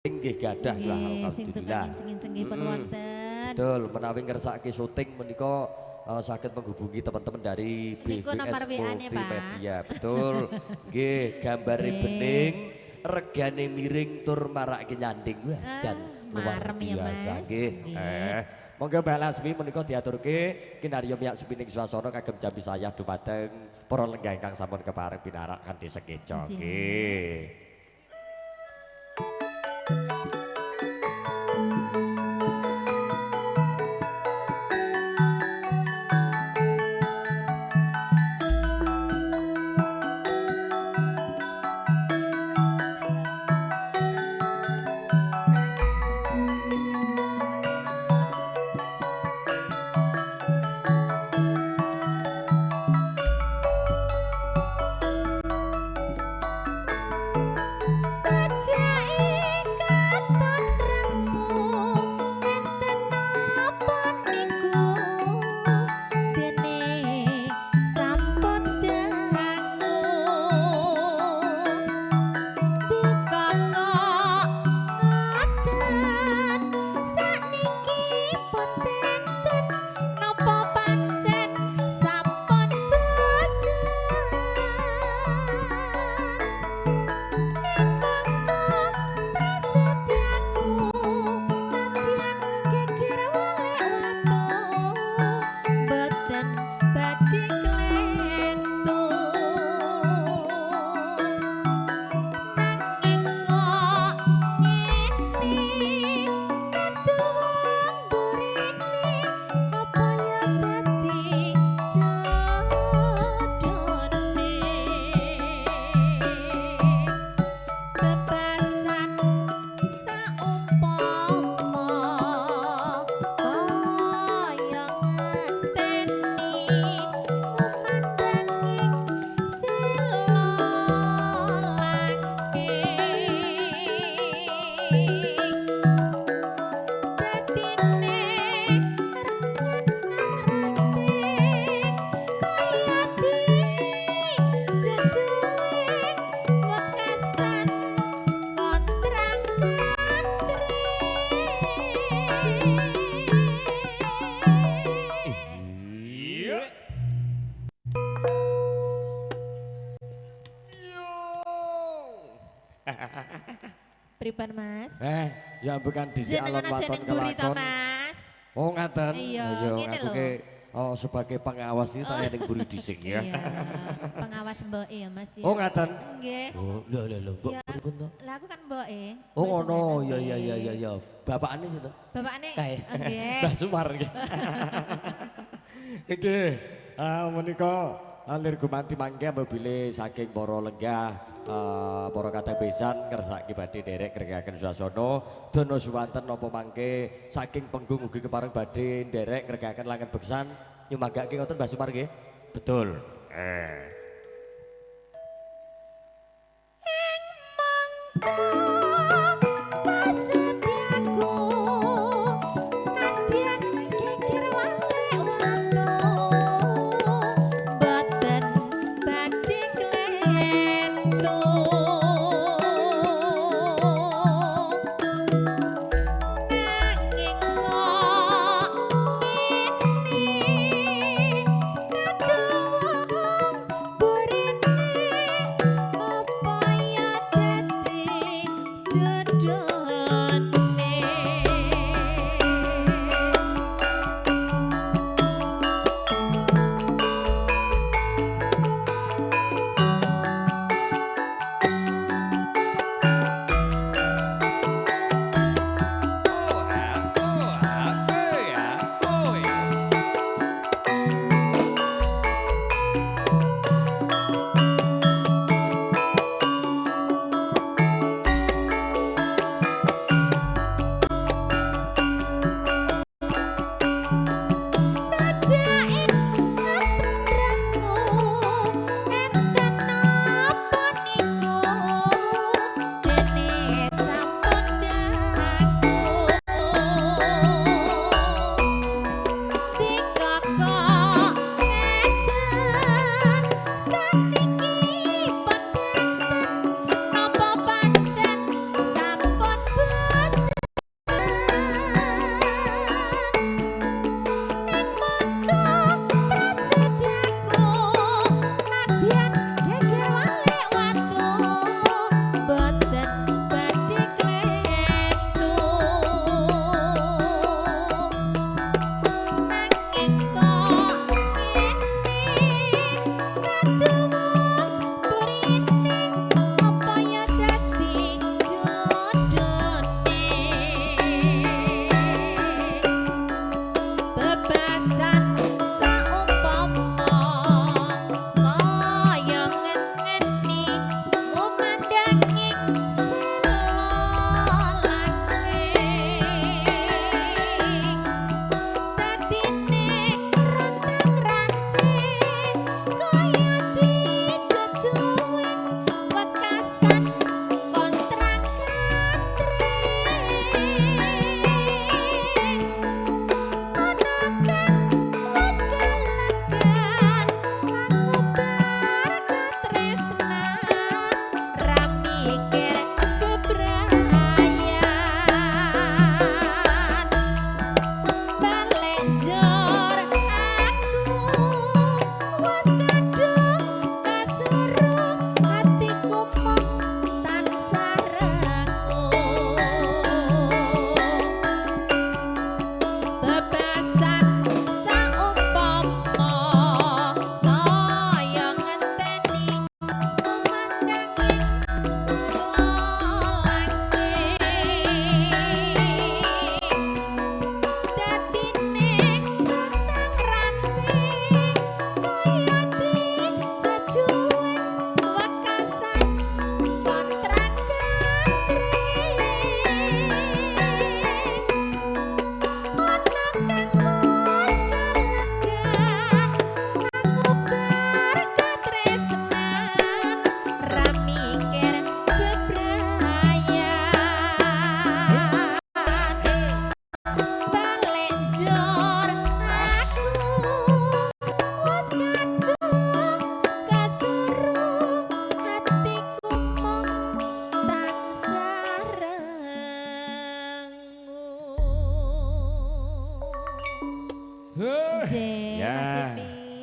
Nggih gadah lah alhamdulillah. Sing tukang pun wonten. Betul, menawi ngersake syuting menika saged menghubungi teman-teman dari BVS Multimedia. Betul. Nggih, gambare bening, regane miring tur marake nyanding. Wah, jan luar biasa nggih. Monggo Mbak Lasmi menika diaturke kinarya miyak sepining swasana kagem jambi sayah dumateng para lenggah ingkang sampun kepareng pinarak kanthi sekeca nggih. Pripun Mas? Ya bukan dhisik alon waton kelakon. Mas. Oh ngaten. Iya, ngene lho. Oh sebagai pengawas iki tak ning mburi dhisik ya. Iya. Pengawas mboke ya Mas ya. Oh ngaten. Nggih. Oh lho lho lho mbok pripun to? Lah aku kan mboke. Oh ngono. Ya ya ya ya ya. Bapakane sinten? Bapakane nggih. Mbah Sumar nggih. Nggih. Menika alir gumanti mangke mobile saking para lenggah para kadang besan ngersake badhe nderek ngregaken swasana dana suwanten napa mangke saking penggung ugi kepareng badhe nderek ngregaken langen beksan nyumanggake ngoten Mbah Sumar nggih. Betul. Ing mangko